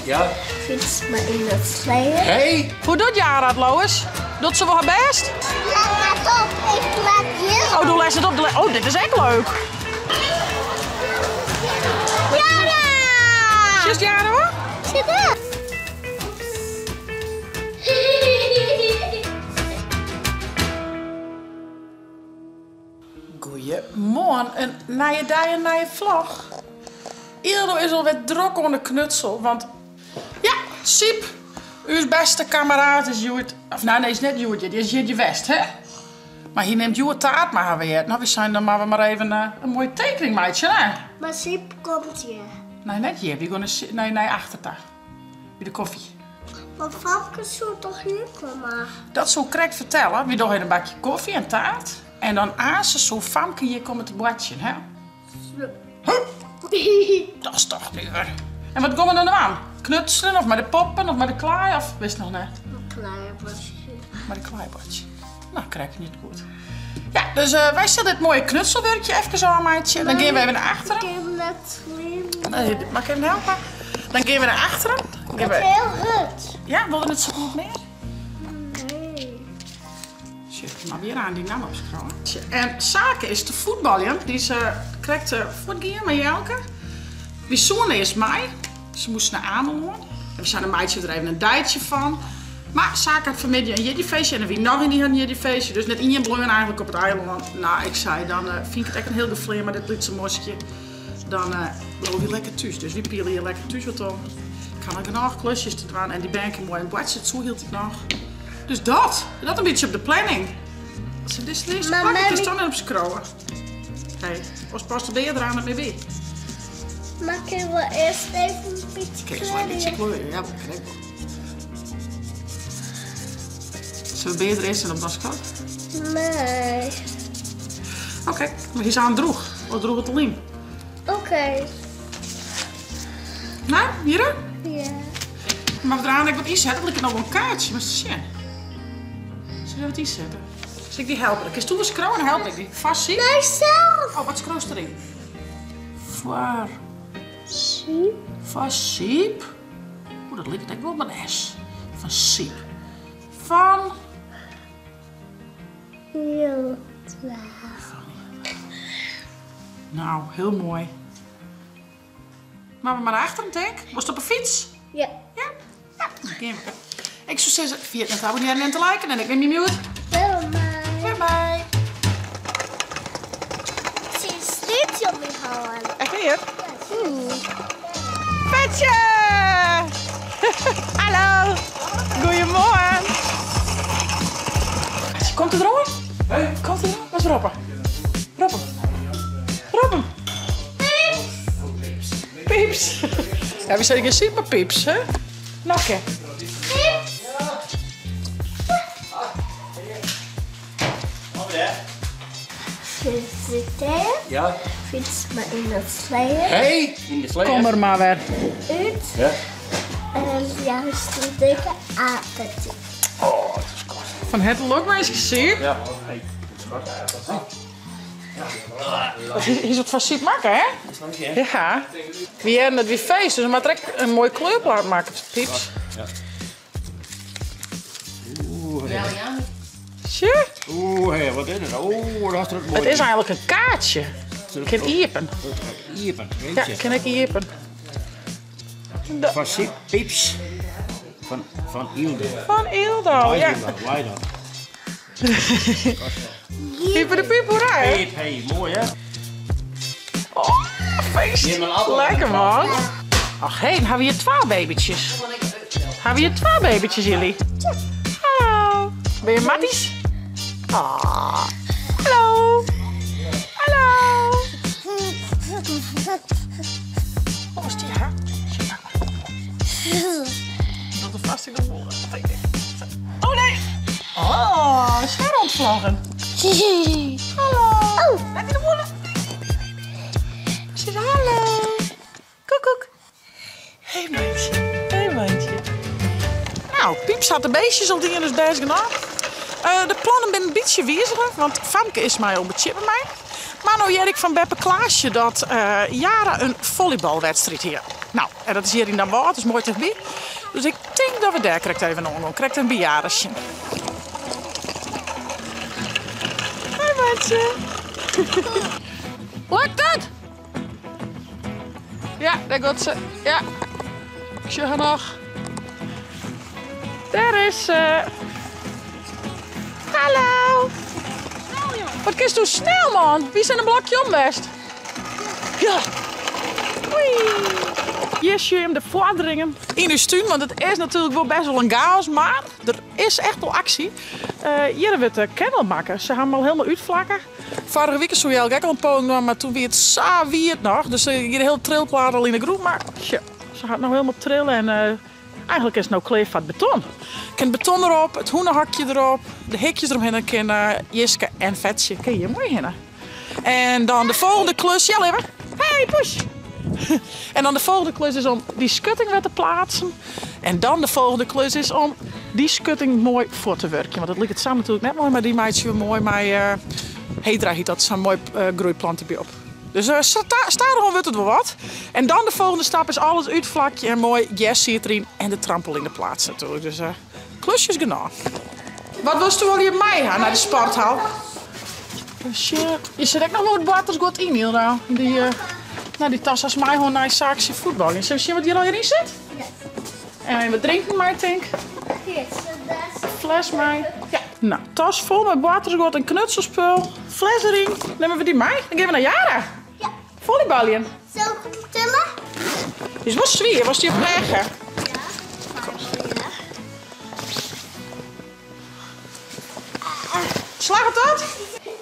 Ja. Fiets maar yn dat sleep. Hey! Hoe doet Jara it, Lois? Docht se wol har bêst? Let net op, ik let hjir Oh, do lêst it op. Oh, dit is ek leuk. Jara! Sjochst Jara wol? Sit der. Goeiemoarn, in nije dei, in nije vlog. Ildo is alwer drok oan de knutsel, want ja, Syb, ús bêste kameraad is hjoed, of nee, nee, is net hjoed hjir, dy is jierdei west, hè? Mar hy nimt hjoed taart mei har wer. No, wy seinen dan moatte we mar even in moaie tekening meitsje, hè? Mar Syb komt hjir. Nee, net hjir, wy gean nei, nei achter ta, by de kofje. Mar Famke soe toch hjir komme? Dat soe ik krekt fertelle. Wy dogge even in bakje kofje en taart. En dan aansen soe Famke hjir komme te boartsjen, hè? Dat is toch nuver. En wat gean we dan dwaan? Knutselen of mei de poppen of mei de klaai of witst noch net? Klaaiboartsje. Mei de klaaiboartsje. Nou, krekt net goed. Ja, dus uh, wy sille dit moaie knutselwurkje efkes ôfmeitsje. Dan gean we even nei achteren. Ik kin net slim. Nee, mag ik even helpen? Dan gean we nei achteren. Het is hiel hurd. Ja, wol der net sa goed mear? Nee. Sjoch, mar wer oan dyn namme opskriuwe. En Sake is te fuotbaljen. Dy is uh, krekt uh, fuortgien mei Jelke. Wy soene earst mei. Se moasten nei Amelân. En we seinen, meitsje der even in deitsje fan. Mar Sake hat fanmiddei in jierdeifeestje en der wie noch ien dy hat in jierdeifeestje. Dus net ien bleaun eigentlik op it eilân. No, ik sei, dan uh, fyn ik it ek in hiel geflear mei dit lytse moskje. Dan uh, bliuwe wy lekker thús. Dus wy piele hjir lekker thús wat om. Ik ha noch genôch klusjes te dwaan en dy bern kinne moai in boartsje, it soe hieltyd noch. Dus dat, dat in bytsje op de planning. Sil dizze earst pakke, kinst dan net opskriuwe. Hey, oars past de bear der aan net mear by. Mar kinne we earst even in bytsje Kinst wol in bytsje kleurje, ja, dat kin ek wol. Sille we bear der earst in op dan skat? Nee. Oké, mar hy is aan drûch. Of drûget de lym? Oké. Nou, hier? Ja. Maar we draaien ek wat ynsette, want ik ha noch wol in kaartsje, moatst sjen. Sil ik wat ynsette? Sil ik dy helpe? Dan kinst do wol skriuwe, dan help ik dy. Foar Syb? Nee, sels! Oh, wat skriuwst deryn? Foar... Syb. Foar Syb. Oeh, dat liket ek wol op in S. Fan Syb. Fan... Hilda. Nou, hiel moai. Moatte we mar nei achteren, tink? Wolst op 'e fyts? Ja. Ja? Ja, dan gean we. Ik soe sizze, ferjit net te abonnearjen en te liken en ik nim je mute. Bye bye. Bye bye. Ik zie een streepje op mijn handen. Echt weer? Petje! Hallo! Goeiemoarn! Komt it deroan? Komt it deroan? Wat roppe? Rop him. Rop him. Pips. Pips. Ja, we zeggen geen super pips, hè? Nokke. Pips. Ja. Fiets maar yn dat sleep. Hey, yn de sleep. Kom der mar wer. Ut. Ja. En juist een dikke apentie. Oh, het is koud. Fan herte lokwinske, Syb. Ja, hey, schat. Dat is wat fan Syb makke, hè? Ja. Wy hearden it wie feest, dus we moatte der ek in moai kleurplaat makke, Pieps. Ja. Oeh, hé. Sjoch. Oeh, hé, wat is it? Oeh, dat is moai. It is eigentlik in kaartsje. Kin iepen. Iepen, Ja, kin ek iepen. Fan Syb Pieps. Fan Ildo. Fan Ildo, ja. Why dan? Pieper de piep, hoera, hè? Piep, hey, mooi hè? Oh, feest. Lekker man. Ach hé, dan ha we hjir twa babytjes. Ha we hjir twa babytjes, jullie? Hallo. Ben je matties? Ah. Hallo. Hallo. Oh, is die haar? Dat de vast in de boel. Oh nee. Oh, is haar ontvlogen. Hallo. Oh. Heb je de wollen? Ze is hallo. Koekoek. Hey meisje. Hey meisje. Nou, Pieps hat de beestjes al dien, dus bêst genôch. De plannen binne in bytsje wizige, want Famke is mei op 'e tsjippe mei. Mar no hear ik fan beppe Klaasje dat Jara in volleybalwedstriid hie. Nou, en dat is hjir yn Damwâld, dus moai tichtby. Dus ik tink dat we dêr krekt even oan gean. Krekt even by Jara sjen. Hoi Martsje. Lukt it? Ja, dêr giet se. Ja. Ik sjoch har noch. Dêr is se. Hallo. Wat kinst snel, man. Wy binne in blokje om west. Ja. Oei. Hjir sjogge jim de foarderingen yn ús tún, want it is natuerlik wol best wol in chaos, mar der is echt wol aksje. Hjir wurdt de kennel makke. Se ha him al hielendal útflakke. Foarige wike soe Jelke ek al in poging dwaan, mar toen wie it sa wiet noch. Dus gie de hiele trilplaat al yn de grûn. Mar sjoch, se hat no hielendal trille en eigenlik is it no klear foar it beton. Kin it beton derop, it hûnehokje derop, de hikjes deromhinne, kin Jiske en Fetsje kin hjir moai hinne. En dan de folgjende klus, ja leave, hey poes! En dan de folgjende klus is om dy skutting wer te plaatsen. En dan de folgjende klus is om dy skutting moai fuort te wurkjen. Want it liket sa natuerlik net moai, mar dy meitsje we moai mei Hedra hyt dat, sa'n moai groeiplant derby op. Dus stadichoan wurdt it wol wat. En dan de folgjende stap is alles útflakje en moai gerssied deryn en de trampoline plaatse natuerlik. Dus klusjes genôch. Wat wolsto allegear mei ha nei de sporthal? Hjir sit ek noch wol wat boartersguod yn, Hilda. Dy, nou, dy tas hast mei hân nei Saakje fuotbaljen. Sille we sjen wat hjir allegear yn sit? En even wat drinken mei, tink. Fles mei. Ja. Nou, tas fol mei boartersguod en knutselspul. Fles deryn. Nimme we dy mei? Dan gean we nei Jara. Ja. Volleybaljen. Sil ik him tille? Is wol swier, wolst dy op legge? Ja. Slagget dat?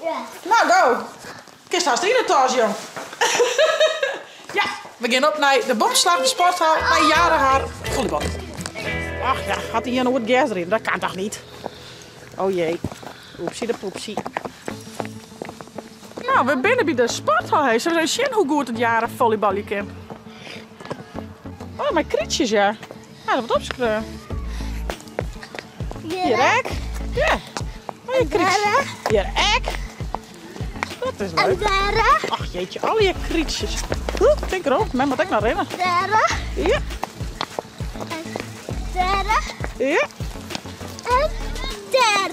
Ja. Nou, go. Kinst hast yn de tas, jong. Ja, we gean op nei de Boppeslach, de sporthal, nei Jara har volleybal. Ach ja, hat ien oer it gers deryn? Dat kan toch niet? Oh jee. Oepsie de poepsie. Nou, we binne by de sporthal. Hey. Sille we even sjen hoe goed it Jara volleybalje kin? Oh, mei krytsjes, ja. Ja, dat wurdt opskreaun. Hjir ek. Ja. Oh, je krytsjes. Hjir ek. Dat is leuk. En dêr. Ach jeetje, allegear krytsjes. Oeh, tink derom, mem moat ek noch rinne. Dêr. Ja. En dêr. Ja. En dêr.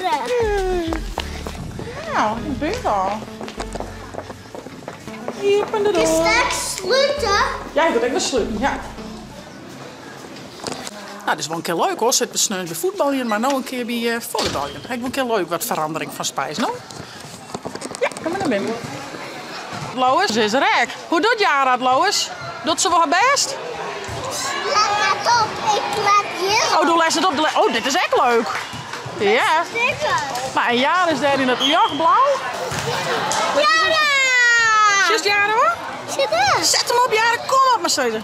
Nou, ik ben al. Iepen de Kinst doar. straks slute? Ja, ik wurd ek wer sluten, ja. Nou, dit is wol in kear leuk hoor. Sit we sneons by fuotbaljen, mar no in kear by volleybaljen. Ek wol in kear leuk, wat ferandering fan spijs, no? Ja, kom mar nei binnen. Lois is der ek. Hoe docht Jara it, Lois? Docht se wol har bêst? Ik let net op, ik let hjir op. Oh, do letst net op. Oh, dit is ek leuk. Ja. Zeker. Maar en Jara is dêr yn it ljochtblau. Jara! Sjochst Jara wol? Sit der. Set him op, Jara. Kom op, mar sizze.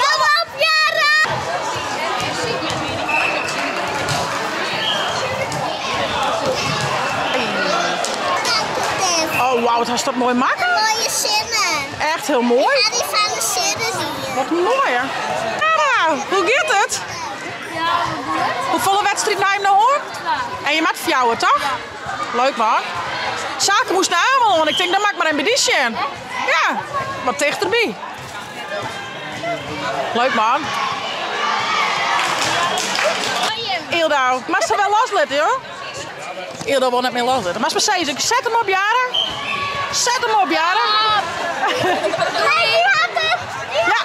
Kom op, Jara! Oh, wauw, wat hast dat moai makke. Moaie sinne. Echt hiel moai. Ik ha dy fan de sinne dien. Wat moai, hè? Jara, hoe giet it? Ja, goed. Hoefolle wedstriden ha jim no hân? Twa. En je moat fjouwer, toch? Ja. Leuk, man. Sake moast nei Amelân. Ik tink, dan moat ik mar even by dy sjen. Ja, wat tichterby. Leuk, man. Ildou, moatst der wer loslitte, joh. Ildou wol net mear loslitte. Moatst mar sizze, set him op, Jara. Set him op, Jara. Ja.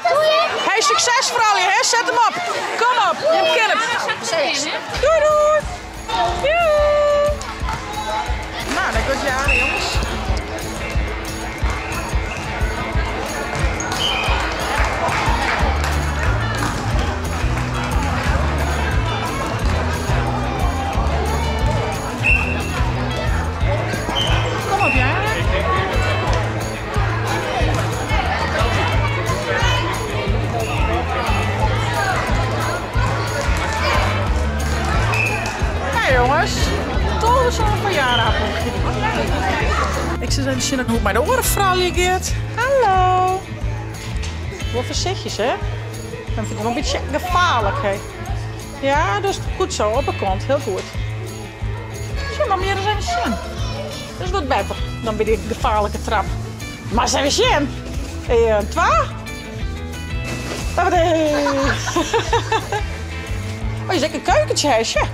Hey, sukses foar hè. Set him op. Kom op, jim kinne it. Doei, doei. Joe. Nou, dêr giet Jara, jonges. Kom op, Jara. Hey jonges, 12 zoon van Jara. Ik zit even sjen hoe't it mei de oare froulju giet. Hallo. Wol foarsichtjes, hè? Dan fynt it wol in bytsje gefaarlik, hè? Ja, dus goed zo, op 'e kant. Hiel goed. Sjoch, mar mear ris even sjen. Dat is wat better dan by dy gefaarlike trap. Mar ris even sjen. 1, 2. Oh, is ek in keukentsje, hè, sjoch.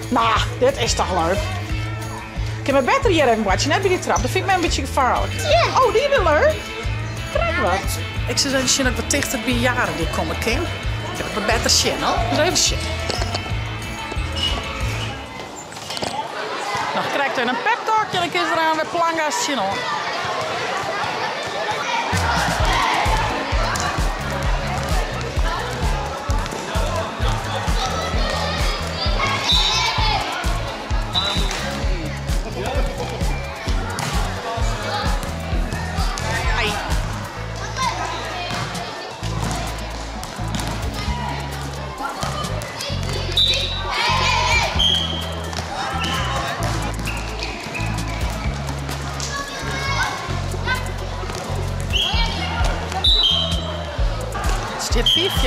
Nou, dit is toch leuk. Kin we better hjir even boartsje, net by dy trap. Dat fyn ik my in bytsje gefaarlik. Oh, dy binne leuk. Krekt wat. Ik sil even sjen of ik wat tichter by Jaren dy komme kin. Ik heb wat better sjen, hoor. Dus even sjen. Noch krekt even in peptalkje en dan kin se der aan wer plangas tsjinoan. It stiet 5-4.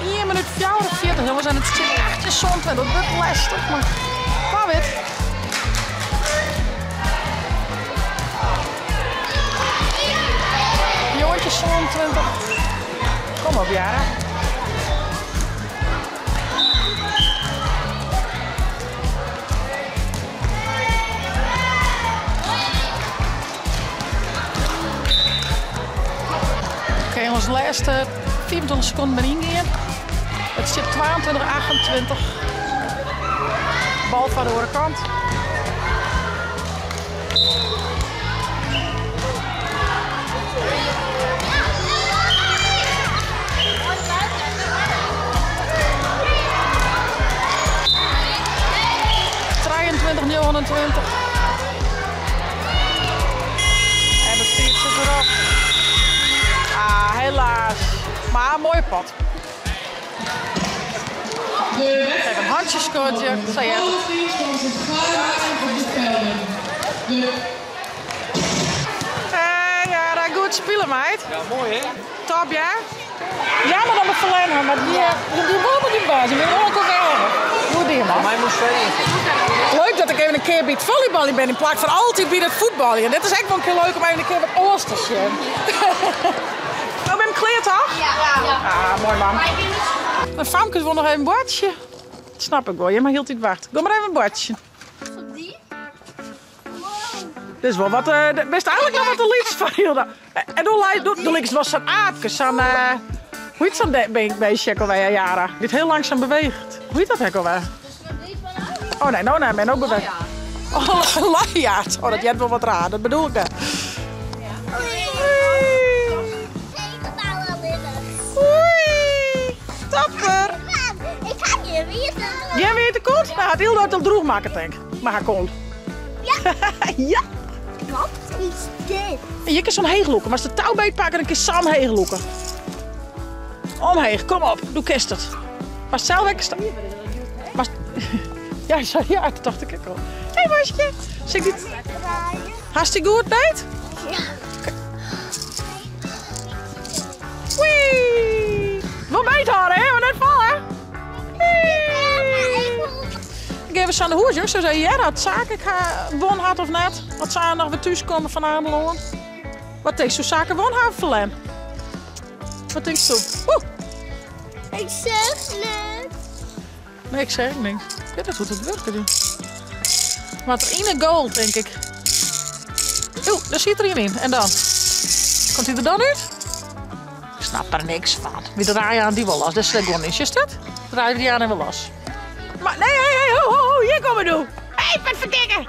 Ien minút 44, jongens, en it stiet 18-27. Dat wurdt lestich, mar wa wit. 19-27. Kom op, Jara. Oké jongens, de lêste 25 sekonden binne yngean. It stiet 22, 28. Bal foar de oare kant. 23, 29. En de tiid sit derop. Ah, helaas. Maar een mooie pot. Even een handjeschudje. Zei je. Hey, ja, goed spelen, meid. Ja, mooi hè? Top, ja? Jammer dat we verloren hebben, maar die wilde die baas. Die wil ook wel. Hoe die, man? Mij moest verder. Leuk dat ik even een keer bij het volleyballen ben in plaats van altijd bij het voetballen. Dit is echt wel een keer leuk om even een keer wat oors te zien. Oh, ben je klaar toch? Ja. Ah, mooi man. Mijn famkes wil nog even een bordje. Dat snap ik wel, je mag heel tijd wachten. Kom maar even een bordje. Op die? Dit is wel wat, best eigenlijk nog wat de liefst van Hilda. En hoe lijkt de links was zo'n aapje, zo'n, hoe heet zo'n beestje ook alweer, Jara? Die het heel langzaam beweegt. Hoe heet dat ook alweer? Oh nee, nou nee, men ook beweegt. Oh, luiaard. Oh, dat jij wel wat raar, dat bedoel ik net. Oei, topper. Ik ga hier weer te Jij weer te kont? Nou, had Hilda het al droeg maken, denk ik. Maar haar kont. Ja. Ja. Wat is dit? En je kan zo'n heegloeken. Maar als de touw beet pakken, dan kun je samen heegloeken. Omheeg, kom op. Doe kist het. Maar zelf ik sta. Maar ja, sorry, ja, dat dacht ik ook al. Hé, hey, meisje. Zit dit hartstikke goed, meid? Ja. Wee! Wel beet houden, hè? Maar net vallen. Ik even aan de hoer, joh. Zo zei jij dat zaak ik ga won had of net. Wat zou nog weer thuiskomen van Ameloon? Wat denk je, zaken won haar verlem? Wat denk je? Oeh. Ik zeg niks. Nee, ik zeg niks. Ik weet niet hoe het werkt, joh. Maar er in een goal, denk ik. Oeh, daar zit er een in. En dan? Komt hij er dan uit? Ik snap er niks van. We draaien aan die wel los. Dat is gewoon niet. Is dat? Draaien we die aan en wel los. Maar nee, hey, hey, ho, ho, ho, hier komen we nu. Hé, hey, wat verdikken.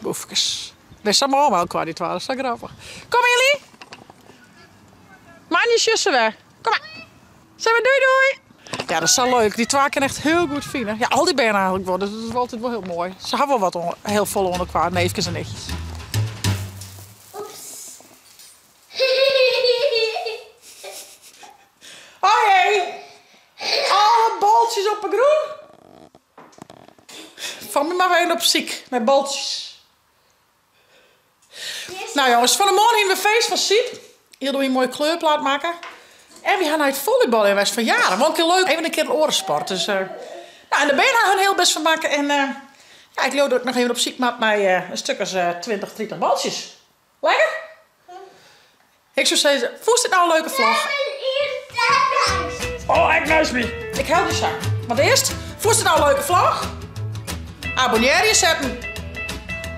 Boefkes. Dat is allemaal wel kwa die 12, dat is grappig. Kom jullie. Manjes, jussen we. Kom maar. Zijn we doei doei. Ja, dat is sa leuk. Dy twa kin echt hiel goed fine. Ja, al dy bern eigenlik wol, dus dat is altyd wol hiel moai. Se ha wol wat oan, hiel folle oan elkoar, neefkes en nichtjes. Oeps. Oh jee! Alle boltsjes op 'e grûn. Fan my mar even op syk nei boltsjes. Nou jonges, fan 'e moarn hiene we feest fan Syb. Yldo hie in moaie kleurplaat makke. En we ha nei it follybaljen west fan Jaren. Wol in kear leuk, even in kear in oare sport. Dus, nou, en de bern ha hun hiel best fermakke. En ja, ik leau dat ik noch even op syk moat nei in stuk as 20, 30 baltsjes. Lekker? Ik soe sizze, fûnst dit nou in leuke vlog? Oh, ek neist my. Ik help je sa. Want earst, fûnst dit nou in leuke vlog? Abonnearje setten.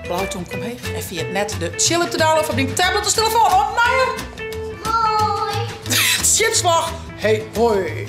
Blauwe tûmke omheech. En ferjit net de tsjilip te downloaden foar dyn tablet of telefoan. Oant nije. Moai. Tsjitsvlog. Hey hoi.